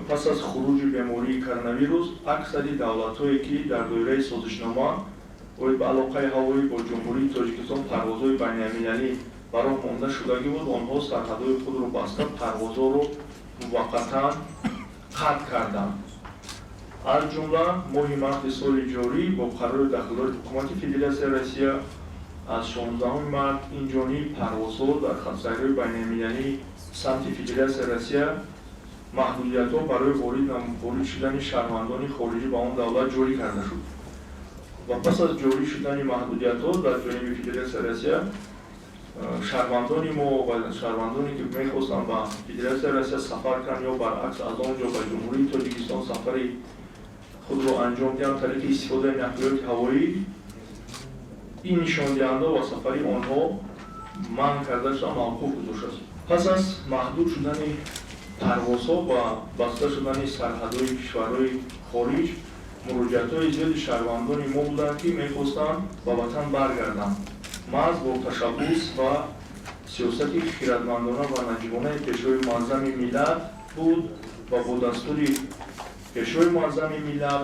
Пас аз хуруҷи бемории коронавирус аксари давлатҳое, ки дар доираи созишнома оид ба алоқаи ҳавоӣ бо Ҷумҳурии Тоҷикистон парвозҳои байналмилалӣ ба роҳ монда шудагӣ буд, онҳо сарҳадҳои худро баста, парвозҳоро муваққатан қатъ карданд. Аз ҷумла моҳи марти соли ҷорӣ бо қарори дахлдори Ҳукумати Федератсияи Россия аз 16 март инҷониб парвозҳо дар хатсайрҳои байналмилалии самти Федератсияи Россия маҳдудиятҳо барои ворид шудани шаҳрвандони хориҷӣ ба он давлат ҷорӣ карда шуд. Ва пас аз ҷорӣ шудани маҳдудиятҳо дар ҷониби Федератсияи Россия, шаҳрвандони мо ва шаҳрвандоне, ки мехостанд ба Федератсияи Россия сафар кунанд ё баръакс аз он ҷо ба Ҷумҳурии Тоҷикистон сафари худро анҷом диҳанд тариқи истифодаи нақлиёти ҳавоӣ, ин нишондиҳандаҳо ва сафари онҳо манъ карда шуда, мавқуф гузошта шуд. Пас аз маҳдуд шудани парвозҳо ва баста шудани сарҳадҳои кишварҳои хориҷ, муроҷиатҳои зиёди шаҳрвандони мо буданд, ки мехостанд ба ватан баргарданд. Маҳз бо ташаббус ва сиёсати хиратмандона ва наҷибонаи Пешвои Муаззами миллат буд ва бо дастури Пешвои Муаззами миллат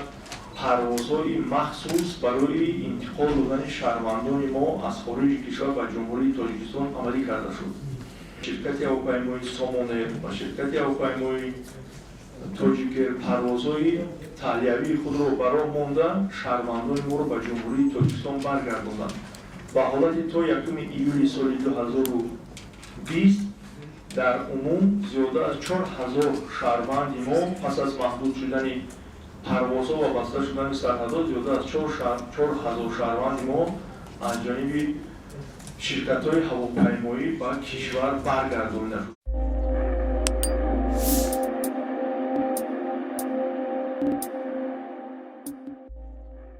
парвозҳои махсус барои интиқол додани шаҳрвандони мо аз хориҷи кишвар ба Ҷумҳурии Тоҷикистон амалӣ карда шуд. Ширкати ҳавопаймоии Сомонер ва ширкати ҳавопаймоии Тоҷикер парвозҳои таҳлиявии худро ба роҳ монда, шаҳрвандони моро ба Ҷумҳурии Тоҷикистон баргардонданд. Ба ҳолати то 1 июли соли 2020 дар умум зиёда аз 4000 шаҳрванди мо пас аз маҳдуд шудани парвозҳо ва баста шудани сарҳадҳо, зиёда аз 4000 шаҳрванди мо аз ҷониби ширкатҳои ҳавопаймоӣ ба кишвар баргардонида шуд.